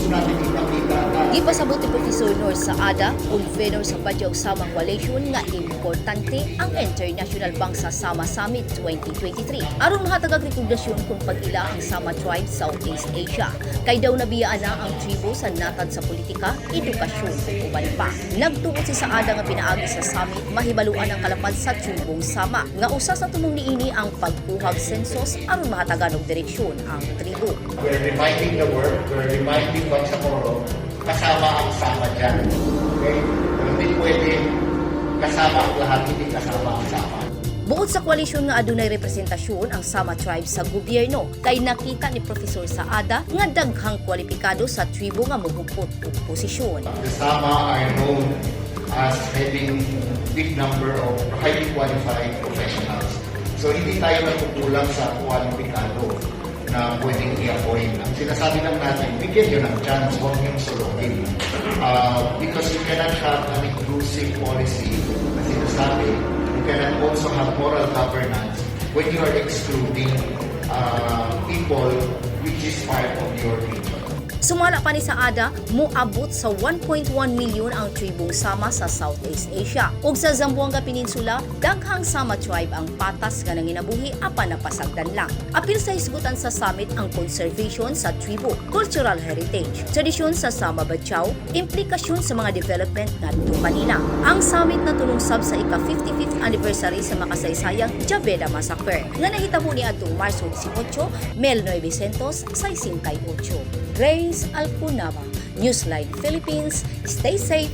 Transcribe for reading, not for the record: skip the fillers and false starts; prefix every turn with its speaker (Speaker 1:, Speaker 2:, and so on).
Speaker 1: Gusto natin ipakita na
Speaker 2: Gipasabot ni Professor Nor Saada, convener sa Bajau Sama Coalition, nga importante ang International Bangsa Sama Summit 2023 aron mahatagag rekognasyon kung pag-ila ang Sama Tribe Southeast Asia. Kay daw nabiyaan na ang tribo sa natad sa politika, edukasyon ug uban pa. Nagtuod si Saada nga pinaagi sa summit mahibaluan ang kalapad sa tribong Sama nga usa sa tumong niini ang pagkuhag census aron mahatagan og direksyon ang tribo.
Speaker 1: We're reminding the world, we're reminding Bangsamoro, kasama ang Sama dyan. Okay? Pero hindi pwede kasama ang lahat, hindi kasama ang Sama.
Speaker 2: Bukod sa koalisyon nga adunay representasyon ang Sama Tribe sa gobyerno, kay nakita ni Profesor Saada nga daghang kwalipikado sa tribo nga mohupot og posisyon.
Speaker 1: The Sama are known as having big number of highly qualified professionals. So hindi tayo nagkukulang sa kwalipikado na pwedeng i-appoint. Ang sinasabi lang natin, bigyan nyo ng chance, huwag nyo sulungin. Because you cannot have an inclusive policy na sinasabi, you cannot also have moral governance when you are excluding people which is part of your region.
Speaker 2: Sumala pa ni Saada, moabot sa 1.1 milyon ang tribong Sama sa Southeast Asia. Ug sa Zamboanga Peninsula, daghang Sama tribe ang patas nga nanginabuhi apan napasagdan lang. Apil sa hisgutan sa summit ang conservation sa tribo, cultural heritage, tradisyon sa Sama Badjao, implikasyon sa mga development ngadto kanila. Ang summit natunong sab sa ika-55th anniversary sa makasaysayang Jabidah Massacre nga nahitabo niadtong Marso 18, 1968. Grace Alcunaba, Newsline Philippines. Stay safe.